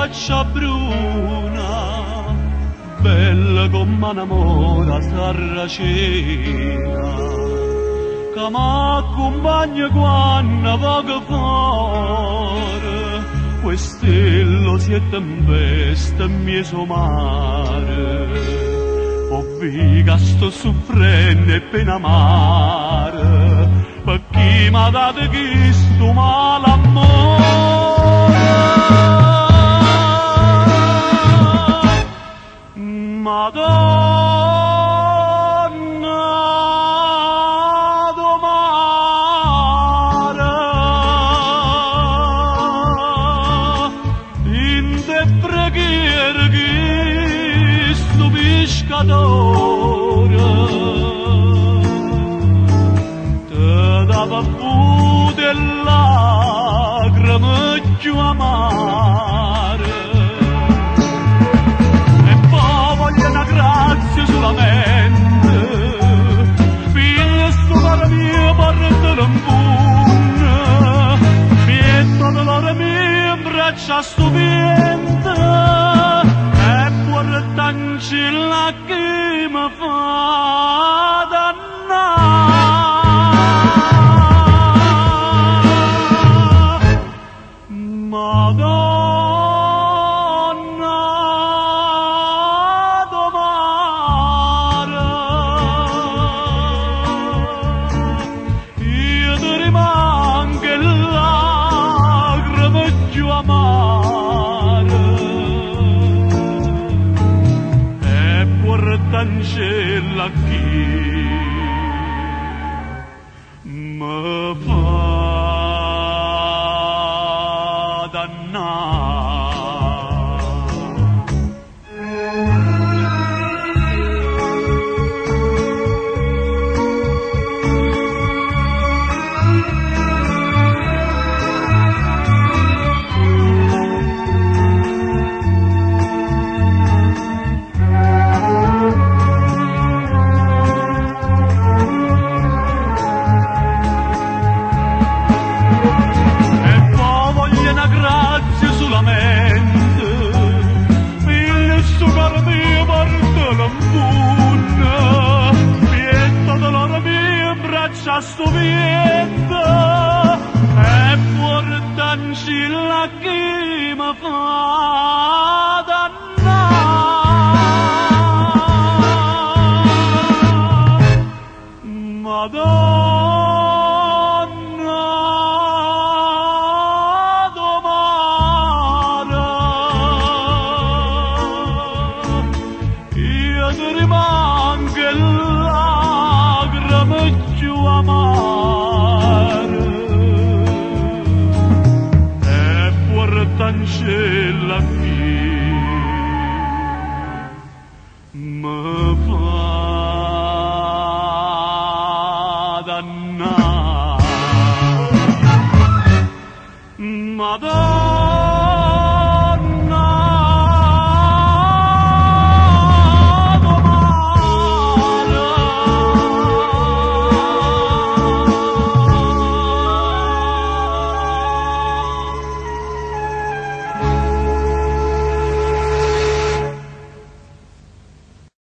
faccia bruna, bella come una mora sarracina, che m'accompagna quando vago fuori, questo si è tempesta in mezzo mare. Oh, che sto soffrendo e pena amare, per chi m'ha dato questo malamore. Madonna do mare, in te preghiere che sto pescatore te dava pure lacrime più amare. E poi voglio una grazia solamente, figlio sto cuore mio portalo in punto, metto dolore mio in braccio a sto vento, e portancela la che mi fa dannare. Madonna do mare, io ti rimango in lacrime più amare, e portancela chi mi fa dannare. E poi voglio una grazia solamente, figlio sto cuore mio portalo in punto, metto dolore mio in braccio a sto vento, e portancela che mi fa dannare. Madonna do mare, io ti rimango in lacrime più amare, e portancela